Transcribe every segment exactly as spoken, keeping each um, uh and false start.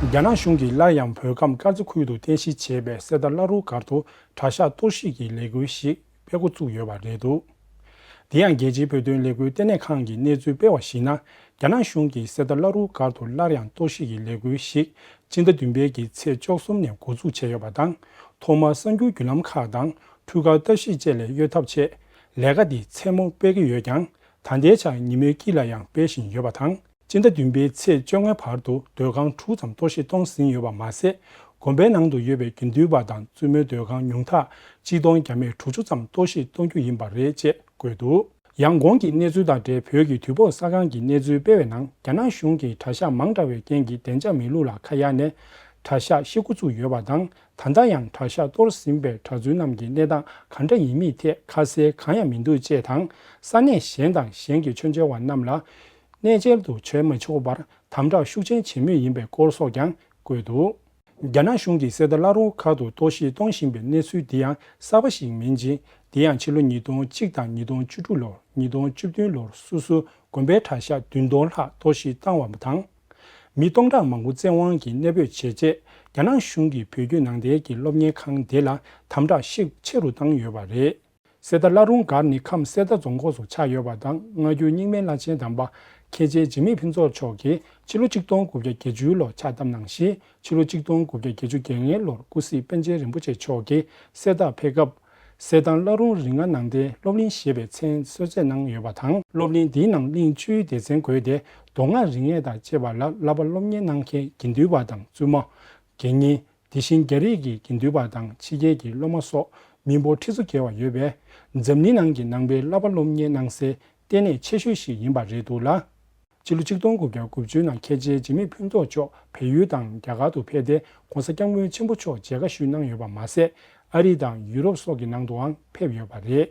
རྒྱ་ནག་གཞུང་གིས་སླར་ཡང་བོད་ཁམས་དཀར་མཛེས་ཁུལ་དུ་རྟེན་གཞི་བྱས་པའི་གསེར་རྟ་བླ་རུང་སྒར་དུ་གྲྭ་ཤག་གཏོར་བཤིག་གི་ལས་འགུལ་ཞིག་སྤེལ་འགོ་བཙུགས་ཡོད་པ་རེད་འདུག་དེ་ཡང་རྒྱལ་སྤྱིའི་བོད་དོན་ལས་འགུལ་ལྟེ་གནས་ཁང་གིས་གནས་ཚུལ་སྤེལ་བར་གཞིགས་ན། རྒྱ་ནག་གཞུང་གིས་གསེར་རྟ་བླ་རུང་སྒར་དུ་སླར་ཡང་གཏོར་བཤིག་གི་ལས་འགུལ་ཞིག་སྤྱི་ཟླ་བདུན་པའི་གི་ཚེས་བཅུ་གསུམ་ནས་འགོ་འཛུགས་བྱས་ཡོད་པ་དང་། ཐོག་མར་གསར་འགྱུར་བརྒྱུད་ལམ་ཁག་དང་འཕྲུལ་ཁང་ལྟ་ཞིབ་བཅས་ལ་གཡོལ་ཐབས་ཆེད་ལས་ཀ་འདི་མཚན་མོ་སྤེལ་གྱི་ཡོད་ཀྱང་། ད་ལྟའི་ཆར་ཉིན་མོའི་དཀྱིལ་ལ་ཡང་སྤེལ་བཞིན་ཡོད་པ་དང་། སྤྱི་ཟླ་བདུན་པའི་ཚེས་བཅོ་ལྔའི་བར་དུ་སྡོད་ཁང་དྲུག་ཙམ་གཏོར་བཤིག་གཏོང་ཟིན་ཡོད་པ་མ་ཟད། དགོན་པའི་ནང་དུ་ཡོད་པའི་དགེ་འདུན་པ་དང་བཙུན་མོའི་སྡོད་ཁང་ཉུང་མཐར་ཆིག་སྟོང་བརྒྱ་མེད་དྲུག་ཅུ་ཙམ་གཏོར་བཤིག་གཏོང་རྒྱུ་ཡིན་པ་རེད་ཅེས་བཀོད་འདུག་ཡང་གོང་གི་གནས་ཚུལ་དང་འབྲེལ་བོད་ཀྱི་དུས་བབ་གསར་ཁང་གིས་གནས་ཚུལ་སྤེལ་བའི་ནང་། རྒྱ་ནག་གཞུང་གིས་གྲྭ་ཤག་མང་དྲགས་པའི་རྐྱེན་གྱིས་བདེ་འཇགས་མེད་ལུགས་ལ་ཁ་གཡར་ནས་གྲྭ་ཤག་བཤིག་འགོ་བཙུགས་ཡོད་པ་དང་། ད་ལྟ་ཡང་གྲྭ་ཤག་གཏོར་ཟིན་པའི་གྲྭ་བཙུན་རྣམས་ཀྱི་གནས་སྟངས་གང་འདྲ་ཡིན་མིན་ཐད་ཁ་གསལ་གང་ཡང་མི་འདུག་ཅེས་དང་། ས་གནས་གཞན་དང་གཞན་གྱི་མཆོད་མཇལ་བ་རྣམས་ལ་གནས་མཇལ་དུ་བྱོན་མ་ཆོག་པར་དམ་དྲག་ཤུགས་ཆེན་བྱེད་མུས་ཡིན་པའི་སྐོར་སོགས་ཀྱང་བཀོད་འདུག་རྒྱ་ནག་གཞུང་གིས་གསེར་རྟ་བླ་རུང་སྒར་དུ་གཏོར་བཤིག་གཏོང་བཞིན་པའི་གནས་ཚུལ་འདི་ཡང་གསར་པ་ཞིག་མིན་ཅིང་། དེ་ཡང་ཕྱི་ལོ་ཉིས་སྟོང་གཅིག་དང་ཉིས་སྟོང་བཅུ་དྲུག་ལོར། ཉིས་སྟོང་བཅུ་བདུན་ལོར་སོ་སོའི་དགོན་པའི་གྲྭ་ཤག་བདུན་སྟོང་ལྷག་གཏོར་བཤིག་བཏང་བ་དང་། མི་སྟོང་ཕྲག་མང་པོ་བཙན་དབང་གིས་གནས་སྤོས་བྱས་རྗེས། རྒྱ་ནག་གཞུང་གིས་བོད་བརྒྱུད་ནང་བསྟན་གྱི་སློབ་གཉེར་ཁང་དེ་ལ་དམ་དྲག་ཤུགས་ཆེ་རུ་བཏང་ཡོད་པ་རེད། གསེར་རྟ་བླ་རུང་སྒར་ནི་ཁམས་གསེར་རྟ་རྫོང་ཁོངས་སུ་ཆགས་ཡོད་པ་དང་། སྔ་འགྱུར་རྙིང་མའི་བླ་ཆེན་དམ་པ་མཁན་ཆེན་འཇིགས་མེད་ཕུན་ཚོགས་མཆོག་གིས་ཕྱི་ལོ་ཆིག་སྟོང་དགུ་བརྒྱ་བརྒྱད་ཅུ་ལོར་ཕྱག་བཏབ་གནང་ཞིང་། ཕྱི་ལོ་ཆིག་སྟོང་དགུ་བརྒྱ་བརྒྱད་ཅུ་གྱ་ལྔ་ལོར་ཀུན་གཟིགས་པཎ་ཆེན་རིན་པོ་ཆེ་མཆོག་གིས་གསེར་རྟར་ཕེབས་སྐབས། གསེར་ཐང་བླ་རུང་རིགས་ལྔ་ནང་བསྟན་སློབ་གླིང་ཞེས་པའི་མཚན་གསོལ་སྩལ་གནང་ཡོད་པ་དང་། སློབ་གླིང་འདིའི་ནང་གླིང་བཅུའི་སྡེ་ཚན་བགོས་ཏེ། མདོ་སྔགས་རིག་གནས་དང་བཅས་པ་ལ་བསླབ་པ་སློབ་གཉེར་གནང་མཁན་དགེ་འདུན་པ་དང་བཙུན་མ། དགེ་བསྙེན། དེ་བཞིན་རྒྱ་རིགས་ཀྱི་དགེ་འདུན་པ་དང་ཕྱི་རྒྱལ་གྱི་སློབ་མ་སོགས་མི་འབོར་ཁྲི་ཚོ་བརྒལ་བ་ཡོད་པས། འཛམ་གླིང་ནང་གི་ནང་པའི་བསླབ་པ་སློབ་གཉེར་གནང་སའི་ལྟེ་གནས་ཆེ་ཤོས་ཤིག་ཡིན་པ་རེད་འདུག་ལ། སྤྱི་ལོ་ཆིག་སྟོང་དགུ་བརྒྱ་དགུ་བཅུ་ནང་མཁན་ཆེན་འཇིགས་མེད་ཕུན་ཚོགས་མཆོག་བལ་ཡུལ་དང་རྒྱ་གར་དུ་ཕེབས་ཏེ། ༸གོང་ས་༸སྐྱབས་མགོན་ཆེན་པོ་མཆོག་མཇལ་ཁ་ཞུས་གནང་ཡོད་པ་མ་ཟད། ཨ་རི་དང་ཡུ་རོབ་སོགས་ཀྱི་ནང་དུའང་ཕེབས་ཡོད་པ་རེད།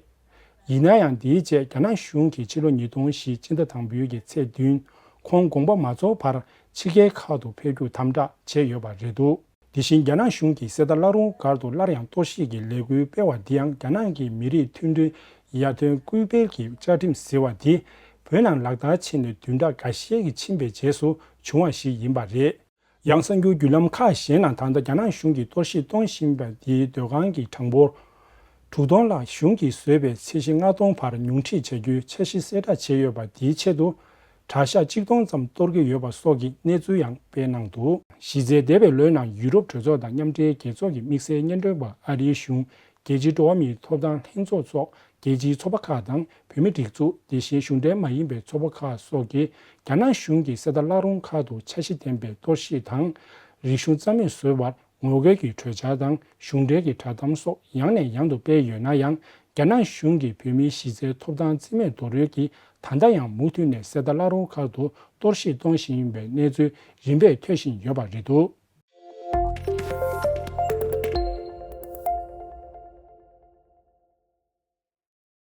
ཡིན་ན་ཡང་། དེའི་རྗེས་རྒྱ་ནག་གཞུང་གིས་ཕྱི་ལོ་ཉིས་སྟོང་བཞི་སྤྱི་ཟླ་དང་པོའི་གི་ཚེས་བདུན། ཁོང་དགོངས་པ་མ་རྫོགས་བར་ཕྱི་རྒྱལ་ཁག་ཏུ་ཕེབས་རྒྱུ་དམ་དྲག་བྱས་ཡོད་པ་རེད་འདུག་དེ་བཞིན་རྒྱ་ནག་གཞུང་གིས་གསེར་རྟ་བླ་རུང་སྒར་དུ་སླར་ཡང་གཏོར་བཤིག་གི་ལས་འགུལ་སྤེལ་བ་འདི་ཡང་རྒྱ་ནག་གི་མི་རིགས་མཐུན་སྒྲིལ་ཡར་ཐོན་སྐུལ་སྤེལ་གྱི་བཅའ་ཁྲིམས་ཟེར་བ་འདི་བོད་ནང་ལག་བསྟར་བྱས་ནས་བདུན་ཕྲག་འགའ་ཤས་ཀྱི་ཕྱིན་པའི་རྗེས་སུ་བྱུང་བ་ཞིག་ཡིན་པ་རེད། ཡང་གསར་འགྱུར་བརྒྱུད་ལམ་ཁག་གཞན་ནང་། ད་ལྟ་རྒྱ་ནག་གཞུང་གིས་གཏོར་བཤིག་གཏོང་བཞིན་པ་འདིའི་སྡོད་ཁང་གི་གྲངས་འབོར་དྲུག་སྟོང་ལྷག་གཞུང་གིས་བཟོས་པའི་ཚད་གཞི་ལྔ་སྟོང་བར་ཉུང་འཕྲི་བྱ་རྒྱུའི་འཆར་གཞི་གསལ་བསྒྲགས་བྱས་ཡོད་པ་འདིའི་ཆེད་དུ། གྲྭ་ཤག་གཅིག་སྟོང་ཙམ་གཏོར་གྱི་ཡོད་པ་སོགས་ཀྱི་གནས་ཚུལ་ཡང་སྤེལ་གནང་འདུག་གཞི་རྩའི་འདས་པའི་ལོའི་ནང་ཡུ་རོབ་གྲོས་ཚོགས་དང་མཉམ་འབྲེལ་རྒྱལ་ཚོགས་ཀྱི་དམིགས་བསལ་སྙན་སྒྲོན་པ་ཨ་རིའི་གཞུང་། རྒྱལ་སྤྱིའི་འགྲོ་བ་མིའི་ཐོབ་ཐང་ལྷན་ཚོགས་སོགས་རྒྱལ་སྤྱིའི་ཚོགས་པ་ཁག་དང་། བོད་མིའི་སྒྲིག་འཛུགས། དེ་བཞིན་གཞུང་འབྲེལ་མ་ཡིན་པའི་ཚོགས་པ་ཁག་སོགས་ཀྱིས་རྒྱ་ནག་གཞུང་གིས་གསེར་རྟ་བླ་རུང་སྒར་དུ་འཆར་གཞི་ལྡན་པའི་གཏོར་བཤིག་དང་། རིག་གཞུང་རྩ་མེད་བཟོ་བར་ངོ་རྒོལ་གྱི་གྲོས་འཆར་དང་། གཞུང་འབྲེལ་གྱི་བསྒྲགས་གཏམ་སོགས་ཡང་ནས་ཡང་དུ་སྤེལ་ཡོད་ན་ཡང་། རྒྱ་ནག་གཞུང་གིས་བོད་མིའི་གཞི་རྩའི་ཐོབ་ཐང་རྩིས་མེད་རྡོལ་རོལ་གྱིས་ད་ལྟ་ཡང་མུ་མཐུད་ནས་གསེར་རྟ་བླ་རུང་སྒར་དུ་གཏོར་བཤིག་གཏོང་བཞིན་ཡིན་པའི་གནས་ཚུལ་རིམ་པས་ཐོས་བཞིན་ཡོད་པ་རེད་འདུག